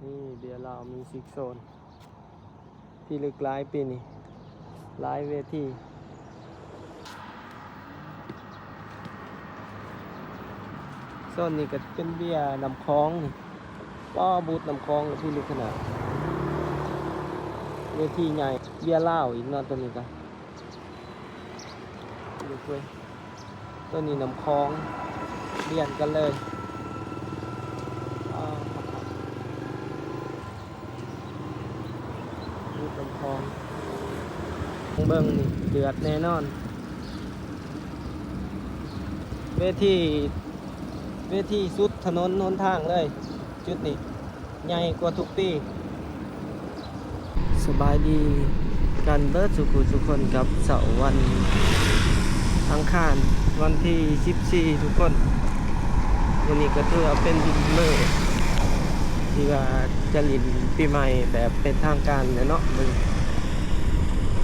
ນີ້ເບຍລາວມິວສິກໂຊນ ພິລຶກຫຼາຍປີນີ້ ຫຼາຍເວທີ. ໂຊນນີ້ກໍເປັນເບຍນ້ຳຂອງນີ້ ປ້າ ບູດນ້ຳຂອງກໍພິລຶກຂະໜາດ ເວທີໃຫຍ່ ເບຍລາວອີກເນາະ ໂຕນີ້ກໍ ໂຕນີ້ນ້ຳຂອງ ລຽນກັນເລີຍ ເບິ່ງນີ້ເດືອດແນ່ນອນ ເວທີ ເວທີສຸດຖະໜົນຫົນທາງເລີຍ ຈຸດນີ້ ໃຫຍ່ກວ່າທຸກປີ. ສະບາຍດີກັນເບິດສູ່ຜູ້ສູ່ຄົນ ກັບເຊົ້າວັນອັງຄານ ວັນທີສິບສີ່ ທຸກຄົນ. ມື້ນີ້ກໍຖືວ່າເປັນມື້ທີ່ວ່າຈະຫຼິ້ນປີໃໝ່ແບບເປັນທາງການແລ້ວເນາະ ມື້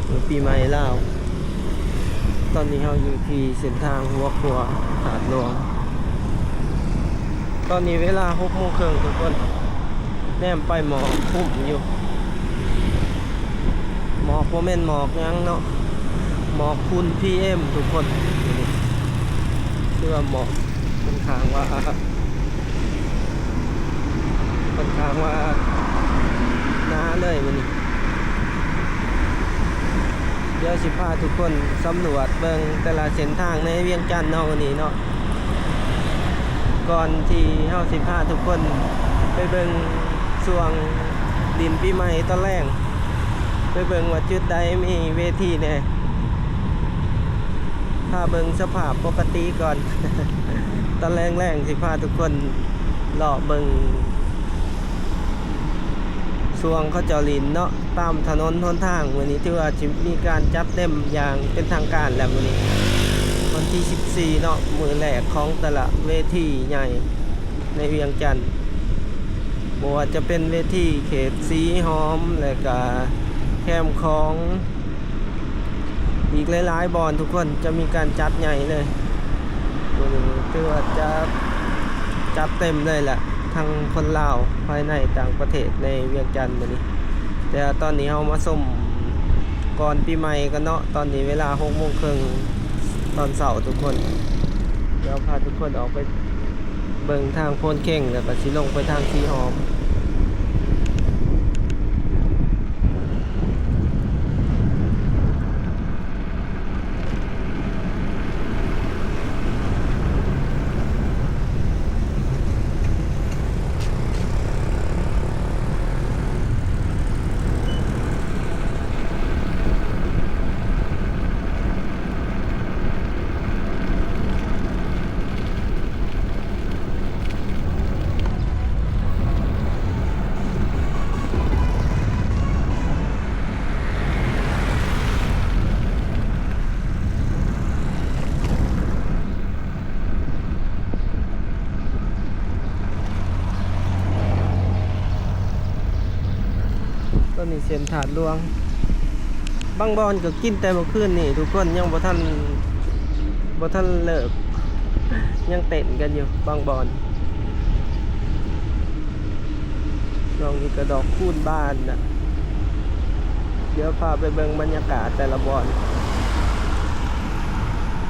ມື້ປີໃໝ່ລາວ. ຕອນນີ້ເຮົາຢູ່ທີ່ເສັ້ນທາງຫົວຂົວທາດຫຼວງ. ຕອນນີ້ເວລາຫົກໂມງເຄິ່ງ ທຸກຄົນ ແນມໄປໝອກຄຸ້ມຢູ່ ໝອກບໍ່ແມ່ນໝອກຫຍັງເນາະ ໝອກຝຸ່ນ ພີເອັມ ທຸກຄົນ. ຄືວ່າໝອກຂ້ອນຂ້າງວ່າ ຂ້ອນຂ້າງວ່າໜາເລີຍມື້ນີ້. ດຽວຊິພາທຸກຄົນສຳຫຼວດເບິ່ງແຕ່ລະເສັ້ນທາງໃນວຽງຈັນເຮົາມື້ນີ້ເນາະ. ກ່ອນທີ່ເຮົາຊິພາທຸກຄົນໄປເບິ່ງຊ່ວງຫຼິ້ນປີໃໝ່ຕອນແລງ ໄປເບິ່ງວ່າຈຸດໃດມີເວທີແດ່ ພາເບິ່ງສະພາບປົກກະຕິກ່ອນ. ຕອນແລງໆ ຊິພາທຸກຄົນເລາະເບິ່ງ ຊ່ວງເຂົາເຈົ້າຫຼິ້ນເນາະ ຕາມຖະໜົນຫົນທາງ. ມື້ນີ້ຖືວ່າຊິມີການຈັດເຕັມຢ່າງເປັນທາງການແລ້ວ ມື້ນີ້ວັນທີສິບສີ່ເນາະ ມື້ແລກຂອງແຕ່ລະເວທີໃຫຍ່ໃນວຽງຈັນ ບໍ່ວ່າຈະເປັນເວທີເຂດສີຫອມ ແລະກະແຄມຂອງ ອີກຫຼາຍໆບ່ອນ ທຸກຄົນ ຈະມີການຈັດໃຫຍ່ເລີຍ. ມື້ນີ້ຖືວ່າຈະຈັດເຕັມເລີຍແຫຼະ ທັງຄົນລາວພາຍໃນຕ່າງປະເທດໃນວຽງຈັນມື້ນີ້. ແຕ່ຕອນນີ້ເຮົາມາຊົມກ່ອນປີໃໝ່ກັນເນາະ ຕອນນີ້ເວລາຫົກໂມງເຄິ່ງຕອນເຊົ້າ ທຸກຄົນ. ດຽວພາທຸກຄົນອອກໄປ ເບິ່ງທາງໂພນເຄັ່ງ ແລ້ວກໍຊິລົງໄປທາງສີຫອມ. ຕອນນີ້ເສັ້ນທາດຫຼວງ ບາງບ່ອນກໍກິນແຕ່ມື້ຄືນນີ້ ທຸກຄົນ ຍັງບໍ່ທັນ ບໍ່ທັນເລີກ ຍັງເຕັ້ນກັນຢູ່ບາງບ່ອນ. ຊ່ວງນີ້ກໍດອກຄູນບານນະ ດຽວພາໄປເບິ່ງບັນຍາກາດແຕ່ລະບ່ອນ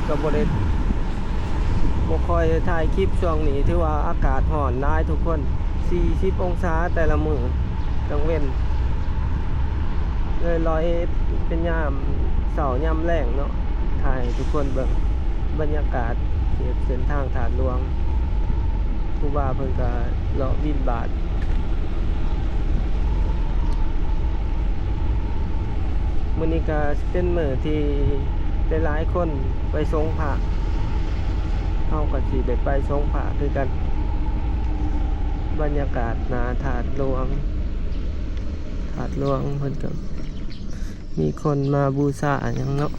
ກໍບໍ່ໄດ້ ບໍ່ຄ່ອຍໄດ້ຖ່າຍຄລິບຊ່ວງນີ້ ຖືວ່າອາກາດຮ້ອນຫຼາຍທຸກຄົນ ສີ່ສິບອົງສາແຕ່ລະມື້ກາງເວັນ ເລີຍລອຍເຮັດເປັນຍາມເຊົ້າຍາມແລງເນາະ ຖ່າຍໃຫ້ທຸກຄົນເບິ່ງບັນຍາກາດເຂດເສັ້ນທາງທາດຫຼວງ. ຄູບາເພິ່ນກໍເລາະບິນບາດ. ມື້ນີ້ກໍເປັນມື້ທີ່ຫຼາຍໆຄົນໄປສົງພະ ເຮົາກໍຊິໄດ້ໄປສົງພະຄືກັນ. ບັນຍາກາດໜ້າທາດຫຼວງ ທາດຫຼວງເພິ່ນກໍມີຄົນມາບູຊາຫຍັງເນາະ.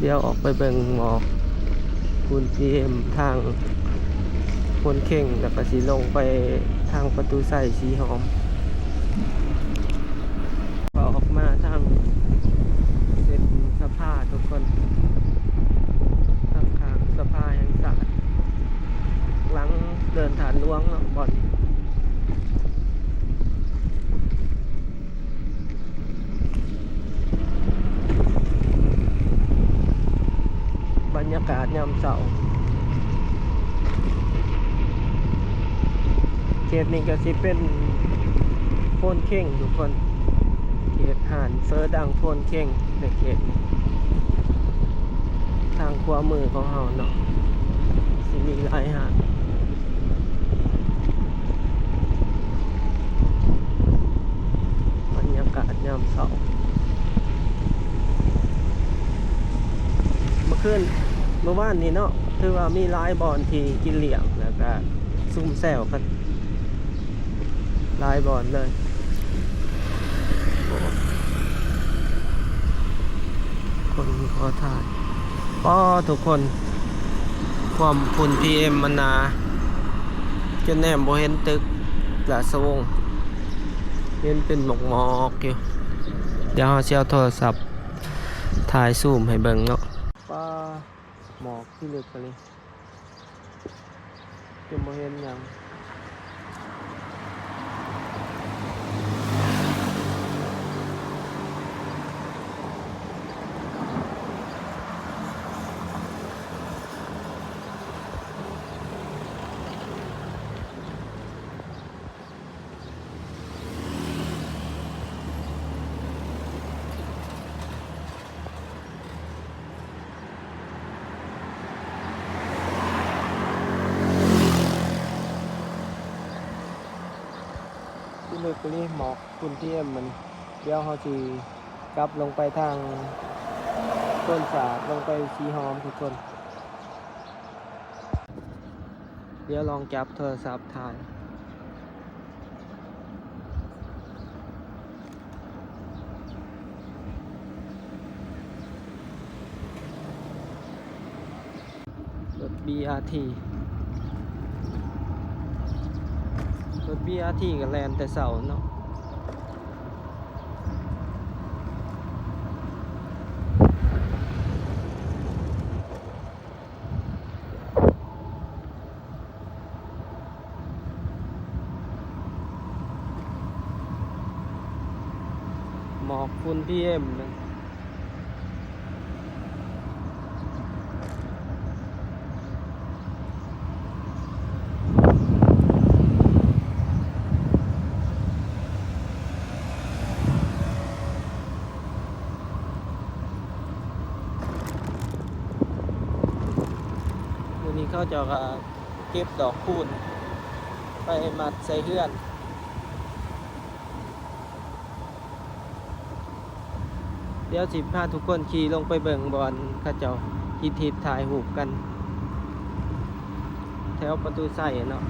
ດຽວອອກໄປເບິ່ງໝອກຝຸ່ນ ພີເອັມ ທາງໂພນເຄັ່ງ ແລ້ວກໍຊິລົງໄປທາງປະຕູໄຊ ສີຫອມ. ກໍອອກມາທາງເສັ້ນສະພາທຸກຄົນ ທາງຂ້າງສະພາແຫ່ງຊາດ ຫຼັງເດີ່ນທາດຫຼວງເນາະ ບ່ອນນີ້ ເຂດນີ້ກໍຊິເປັນໂພນເຄັງທຸກຄົນ ເຂດຮ້ານເຝີດັງໂພນເຄັງໃນເຂດນີ້ ທາງຂວາມືຂອງເຮົາເນາະ ຊິມີຫຼາຍຮ້ານ. ບັນຍາກາດຍາມເຊົ້າ ເມື່ອຄືນ ເມື່ອວານນີ້ເນາະ ຖືວ່າມີຫຼາຍບ່ອນທີ່ກິນລ້ຽງ ແລ້ວກະຊຸມແຊວກັນຫຼາຍບ່ອນເລີຍ. ຄົນຂໍຖ່າຍ ປ້າ ທຸກຄົນ ຄວາມຝຸ່ນ ພີເອັມ ມັນໜາ ຈົນແນມບໍ່ເຫັນຕຶກລາຊະວົງ ເຫັນເປັນໝອກໆຢູ່. ດຽວເຮົາຊິເອົາໂທລະສັບຖ່າຍຊູມໃຫ້ເບິ່ງເນາະ. ປ້າ ໝອກທີ່ເລິກກະລີ ຈົນບໍ່ເຫັນຫຍັງ. ທີ່ເລິກກະລີ ໝອກຝຸ່ນ ພີເອັມ ມັນ. ດຽວເຮົາຊິກັບລົງໄປທາງຕົ້ນສາກ ລົງໄປສີຫອມທຸກຄົນ. ດຽວລອງຈັບໂທລະສັບຖ່າຍ. ລົດບີອາທີ ລົດບີອາທີກໍແລ່ນແຕ່ເຊົ້າເນາະ. ໝອກຝຸ່ນ ພີເອັມ ນະ. ມື້ນີ້ເຂົາເຈົ້າກໍເກັບດອກຄູນໄປມັດໃສ່ເຮືອນ. ດຽວຊິພາທຸກຄົນຂີ່ລົງໄປເບິ່ງບ່ອນເຂົາເຈົ້າຮິດໆຖ່າຍຮູບກັນ ແຖວປະຕູໄຊເນາະ.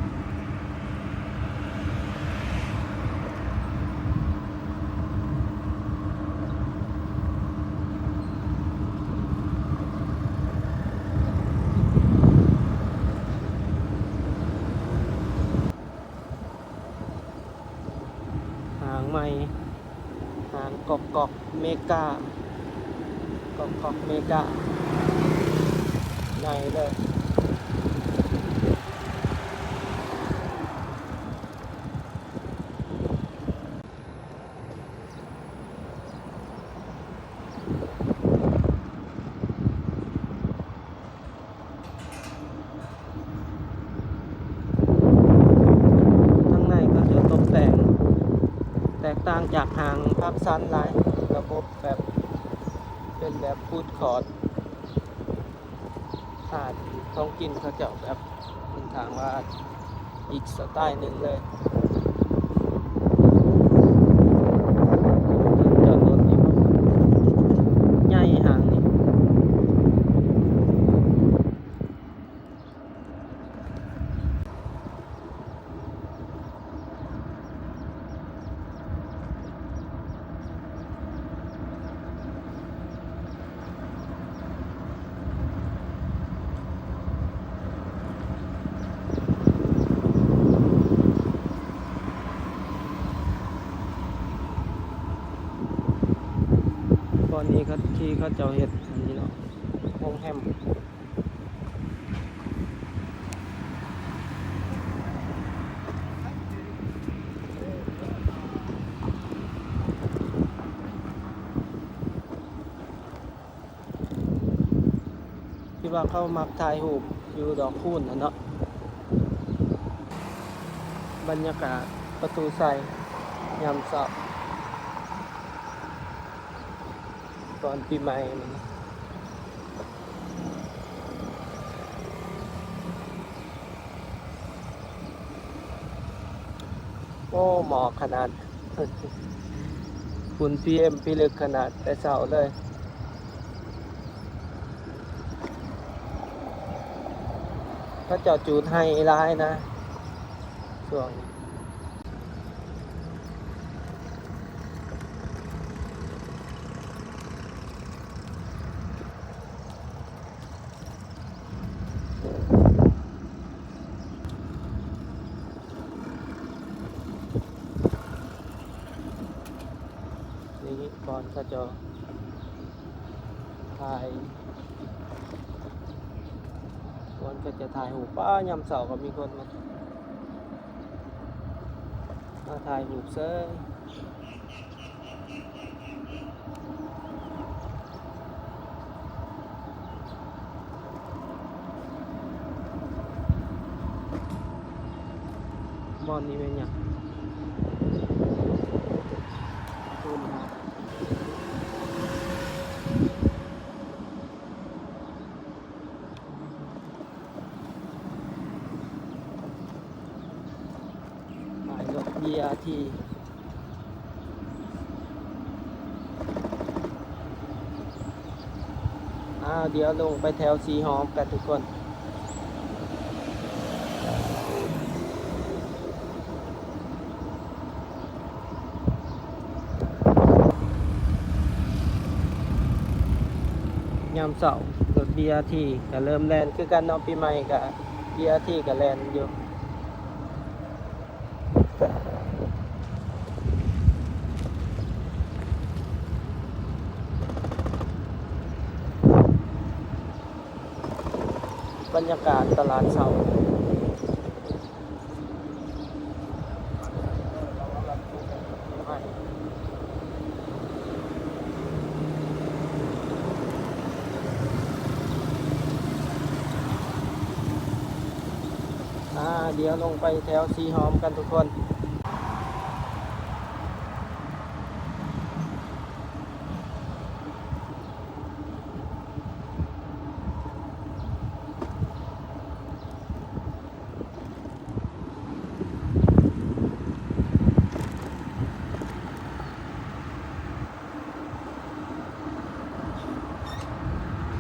ຫ້າງໃໝ່ ຫ້າງກອກກອກເມກາ ກອກກອກເມກາ ໃຫຍ່ເລີຍ. ທາງໃນກໍຈະຕົກແຕ່ງແຕກຕ່າງຈາກຫ້າງພາກສັນຫຼາຍ, ລະບົບແບບເປັນແບບຟູດຄອດ, ຮ້ານຂອງກິນເຂົາເຈົ້າແບບ ເພິ່ນຖາມວ່າອີກສະໄຕໜຶ່ງເລີຍ. ຈອດລົດນີ້ໃຫຍ່ຫ້າງນີ້. ບ່ອນນີ້ເຂົາ ທີ່ເຂົາເຈົ້າເຮັດອັນນີ້ເນາະ ໂຮງແຮມ. ທີ່ວ່າເຂົາມັກຖ່າຍຮູບຢູ່ດອກຄູນຫັ້ນເນາະ. ໄປ ບັນຍາກາດປະຕູໄຊຍາມເຊົ້າ ກ່ອນປີໃໝ່ນີ້. ໂອ້ ໝອກຂະໜາດ ຝຸ່ນ ພີເອັມ ພິລຶກຂະໜາດ ແຕ່ເຊົ້າເລີຍ. ເຂົາເຈົ້າຈູດໄຮ່ຫຼາຍນະ ຊ່ວງ ນີ້ກ່ອນເຂົາເຈົ້າຖ່າຍ ກ່ອນເຂົາຈະຖ່າຍຮູບ. ປ້າ ຍາມເຊົ້າກໍມີຄົນມາ ມາຖ່າຍຮູບເສີຍ. ບ່ອນນີ້ແມ່ນຫຍັງ? ປ້າຍລົດ ບີ ອາ ທີ ອ້າວ ດຽວລົງໄປແຖວສີຫອມກັນທຸກຄົນ. ຍາມເຊົ້າລົດ ບີ ອາ ທີ ກໍເລີ່ມແລ່ນຄືກັນເນາະ, ປີໃໝ່ກໍ ບີ ອາ ທີ ກໍແລ່ນຢູ່. ບັນຍາກາດຕະຫຼາດເຊົ້າ. ອ່າ ດຽວລົງໄປແຖວສີຫອມກັນທຸກຄົນ.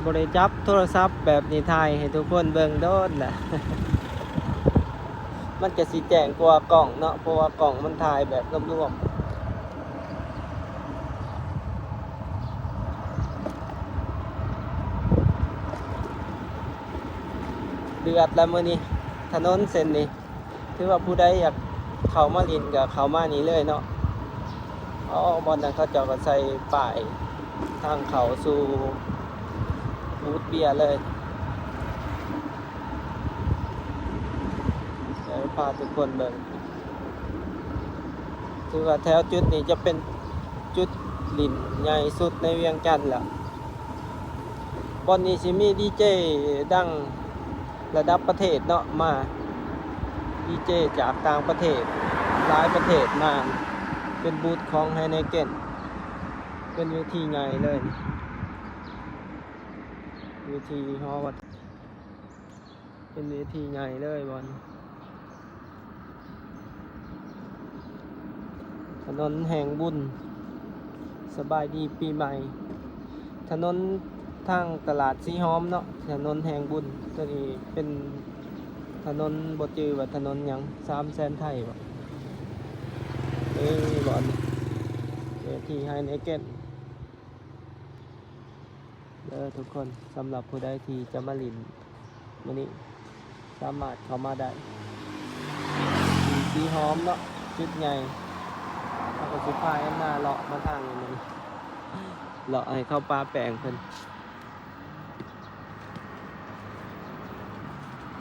ບໍ່ໄດ້ຈັບໂທລະສັບແບບນີ້ຖ່າຍໃຫ້ທຸກຄົນເບິ່ງດົນລະ ມັນກະຊິແຈ້ງກວ່າກ້ອງເນາະ ເພາະວ່າກ້ອງມັນຖ່າຍແບບລວມໆ. ເດືອດລະມື້ນີ້ ຖະໜົນເສັ້ນນີ້ ຖືວ່າຜູ້ໃດຢາກເຂົ້າມາຫຼິ້ນກໍເຂົ້າມານີ້ເລີຍເນາະ. ອໍ ບ່ອນນັ້ນເຂົາເຈົ້າກໍໃສ່ປ້າຍທາງເຂົ້າສູ່ບູດເບຍເລີຍ. ດຽວພາທຸກຄົນເບິ່ງ ຖືວ່າແຖວຈຸດນີ້ຈະເປັນຈຸດຫຼິ້ນໃຫຍ່ສຸດໃນວຽງຈັນແລ້ວ. ບ່ອນນີ້ຊິມີດີເຈດັງລະດັບປະເທດເນາະ ມາ ດີເຈຈາກຕ່າງປະເທດ ຫຼາຍປະເທດມາ ເປັນບູດຂອງໄຮເນເກັນ ເປັນເວທີໃຫຍ່ເລີຍ ເວທີຫໍວັດ ເປັນເວທີໃຫຍ່ເລີຍບ່ອນ ຖະໜົນແຫ່ງບຸນ ສະບາຍດີປີໃໝ່. ຖະໜົນທາງຕະຫຼາດສີຫອມເນາະ ຖະໜົນແຫ່ງບຸນ ໂຕນີ້ເປັນຖະໜົນ ບໍ່ຈື່ວ່າຖະໜົນຫຍັງ ສາມແສນໄທບໍ ເອີ ບ່ອນ ເວທີໄຮເນເກັນ. ເດີທຸກຄົນ ສຳລັບຜູ້ໃດທີ່ຈະມາຫຼິ້ນມື້ນີ້ ສາມາດເຂົ້າມາໄດ້ ທີ່ສີຫອມເນາະ ຈຸດໃຫຍ່. ເຮົາກໍຊິພາແອນນາເລາະມາທາງນີ້ ເລາະໃຫ້ເຂົ້າປ່າແປງເພິ່ນ.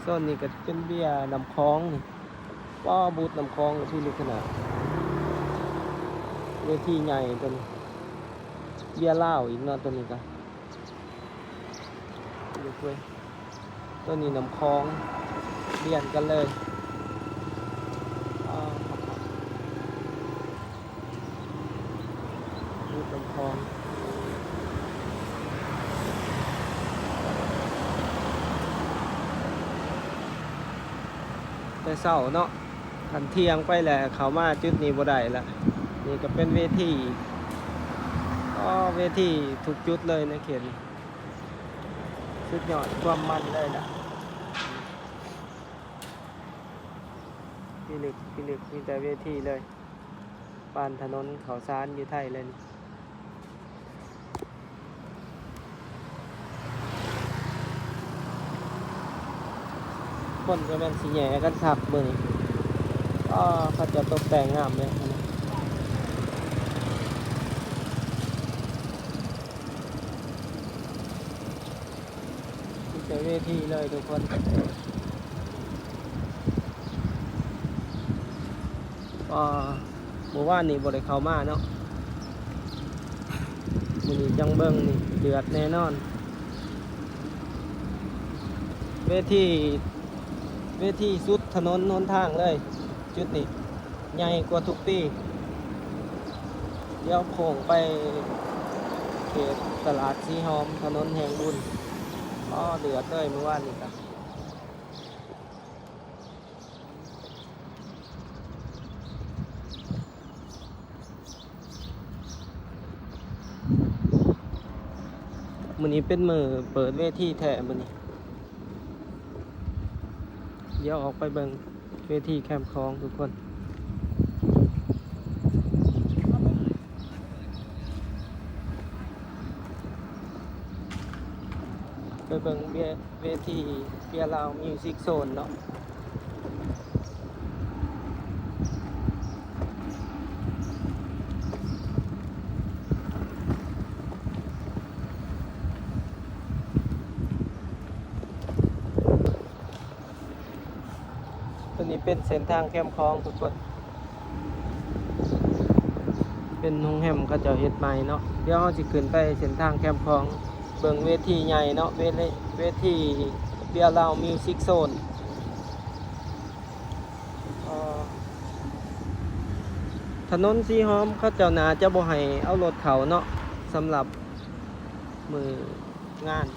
ໂຊນນີ້ກໍເປັນເບຍນ້ຳຂອງນີ້ ປ້າ ບູດນ້ຳຂອງກໍພິລຶກຂະໜາດ ເວທີໃຫຍ່ຕົວນີ້. ເບຍລາວອີກເນາະ ຕົວນີ້ກະ ເວີຍ ຕົວນີ້ນ້ຳຂອງ ລຽນກັນເລີຍ. ອາ ແຕ່ເຊົ້າເນາະ ຄັນທ່ຽງໄປແລ້ວເຂົ້າມາຈຸດນີ້ບໍ່ໄດ້ລະ. ນີ້ກໍເປັນເວທີ ອໍ ເວທີທຸກຈຸດເລີຍໃນເຂດນີ້ ສຸດຍອດຄວາມມັນເລີຍລະ. ພິລຶກ ພິລຶກ ມີແຕ່ເວທີເລີຍ ປານຖະໜົນເຂົ້າສານຢູ່ໄທເລີຍນີ້. ຄົນກໍແມ່ນຊິແຫຍ່ກັນຄັກມື້ນີ້ ອໍ ເຂົາເຈົ້າຕົກແຕ່ງງາມເດ້. ມີແຕ່ເວທີເລີຍທຸກຄົນ. ອ່າ ເມື່ອວານນີ້ບໍ່ໄດ້ເຂົ້າມາເນາະ ມື້ນີ້ຈັ່ງເບິ່ງນີ້ເດືອດແນ່ນອນ. ເວທີ ເວທີສຸດຖະໜົນຫົນທາງເລີຍ ຈຸດນີ້ ໃຫຍ່ກວ່າທຸກປີ. ລ້ຽວໂຄ້ງໄປເຂດຕະຫຼາດສີຫອມ ຖະໜົນແຫ່ງບຸນ. ອໍ ເດືອດເລີຍມື້ວານນີ້ກະ ມື້ນີ້ເປັນມື້ເປີດເວທີແທ້ມື້ນີ້. ດຽວອອກໄປເບິ່ງເວທີແຄມຂອງທຸກຄົນ ໄປເບິ່ງເວ ເວທີເບຍລາວມິວສິກໂຊນເນາະ. ຕົວນີ້ເປັນເສັ້ນທາງແຄມຂອງທຸກຄົນ ເປັນໂຮງແຮມເຂົາເຈົ້າເຮັດໃໝ່ເນາະ. ດຽວເຮົາຊິຂຶ້ນໄປເສັ້ນທາງແຄມຂອງ ເບິ່ງເວທີໃຫຍ່ເນາະ ເວ ເວທີເບຍລາວມິວສິກໂຊນ. ເອີ ຖະໜົນສີຫອມເຂົາເຈົ້າໜ້າຈະບໍ່ໃຫ້ເອົາລົດເຂົ້າເນາະ ສຳລັບມື້ງານ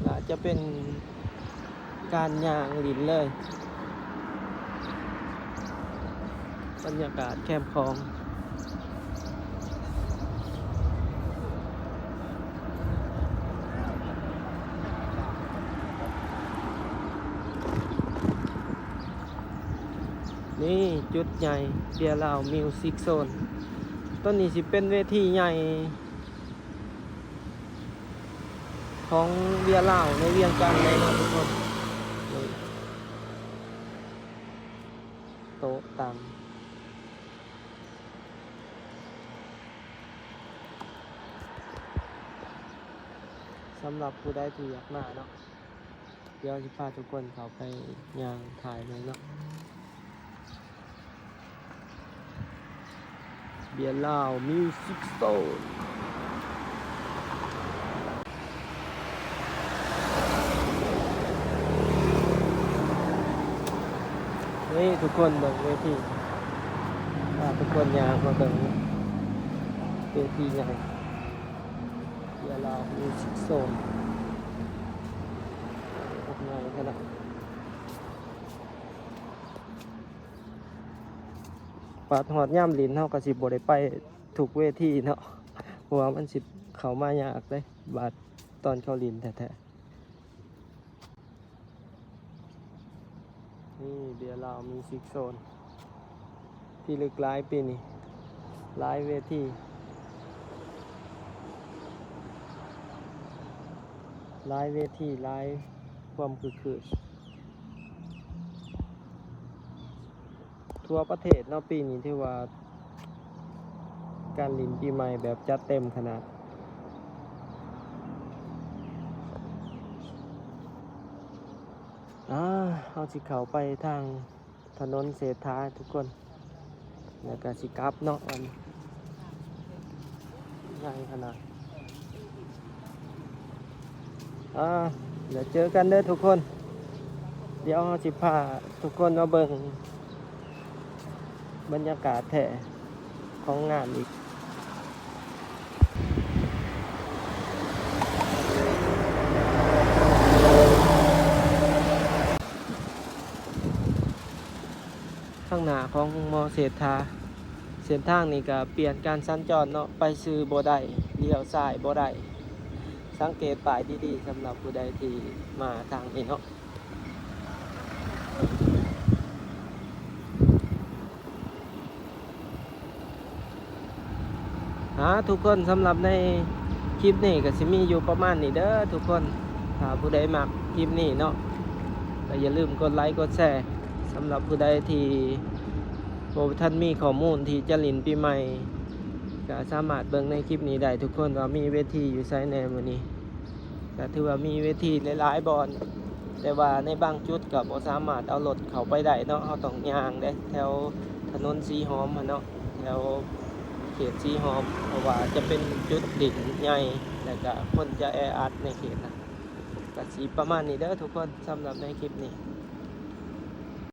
ໜ້າຈະເປັນການຍ່າງຫຼິ້ນເລີຍ. ບັນຍາກາດແຄມຂອງ ນີ້ຈຸດໃຫຍ່ເບຍລາວມິວສິກໂຊນ. ຕົວນີ້ຊິເປັນເວທີໃຫຍ່ຂອງເບຍລາວໃນວຽງຈັນເລີຍເນາະທຸກຄົນ. ນີ້ ໂຕະຕັ່ງ ສຳລັບຜູ້ໃດທີ່ຢາກມາເນາະ. ດຽວຊິພາທຸກຄົນເຂົ້າໄປຍ່າງຖ່າຍເບິ່ງເນາະ. ເບຍລາວມິວສິກໂຊນ. ນີ້ທຸກຄົນເບິ່ງເວທີ ພາທຸກຄົນຍ່າງມາເບິ່ງເວທີໃຫຍ່ ເບຍລາວມິວສິກໂຊນ ພວກໃຫຍ່ຂະໜາດ. ບາດຮອດຍາມຫຼິ້ນເຮົາກໍຊິບໍ່ໄດ້ໄປທຸກເວທີເນາະ ເພາະວ່າມັນຊິເຂົ້າມາຍາກເດ້ ບາດຕອນເຂົາຫຼິ້ນແທ້ໆ. ນີ້ເບຍລາວມິວສິກໂຊນ ພິລຶກຫຼາຍປີນີ້ ຫຼາຍເວທີ ຫຼາຍເວທີ ຫຼາຍຄວາມຄຶກຄື້ນ. ທົ່ວປະເທດເນາະ ປີນີ້ຖືວ່າການຫຼິ້ນປີໃໝ່ແບບຈັດເຕັມຂະໜາດ. ອາ ເຮົາຊິເຂົ້າໄປທາງຖະໜົນເສດຖາທຸກຄົນ ແລ້ວກະຊິກັບເນາະ ອັນ ໃຫຍ່ຂະໜາດ. ອ່າ ແລ້ວເຈີກັນເດີທຸກຄົນ. ດຽວເຮົາຊິພາທຸກຄົນມາເບິ່ງ ບັນຍາກາດແທ້ຂອງງານອີກ. ທາງໜ້າຂອງໝໍເສດຖາ ເສັ້ນທາງນີ້ກໍປ່ຽນການສັນຈອນເນາະ, ໄປຊື່ບໍ່ໄດ້, ລ້ຽວຊ້າຍບໍ່ໄດ້. ສັງເກດປ້າຍດີໆ ສຳລັບຜູ້ໃດທີ່ມາທາງນີ້ເນາະ. ອາ ທຸກຄົນ, ສຳລັບໃນຄລິບນີ້ກໍຊິມີຢູ່ປະມານນີ້ເດີທຸກຄົນ. ຖ້າຜູ້ໃດມັກຄລິບນີ້ເນາະ ກໍຢ່າລືມກົດໄລກົດແຊ. ສຳລັບຜູ້ໃດທີ່ບໍ່ທັນມີຂໍ້ມູນທີ່ຈະຫຼິ້ນປີໃໝ່ ກໍສາມາດເບິ່ງໃນຄລິບນີ້ໄດ້ທຸກຄົນ ວ່າມີເວທີຢູ່ໃສແດ່ມື້ນີ້. ກໍຖືວ່າມີເວທີຫຼາຍໆບ່ອນ, ແຕ່ວ່າໃນບາງຈຸດກໍບໍ່ສາມາດເອົາລົດເຂົ້າໄປໄດ້ເນາະ, ເຮົາຕ້ອງຍ່າງເດ້ ແຖວຖະໜົນສີຫອມຫັ້ນເນາະ, ແຖວເຂດສີຫອມ, ເພາະວ່າຈະເປັນຈຸດດິນໃຫຍ່ ແລ້ວກໍຄົນຈະແອອັດໃນເຂດນັ້ນ. ກໍຊິປະມານນີ້ເດີທຸກຄົນ ສຳລັບໃນຄລິບນີ້.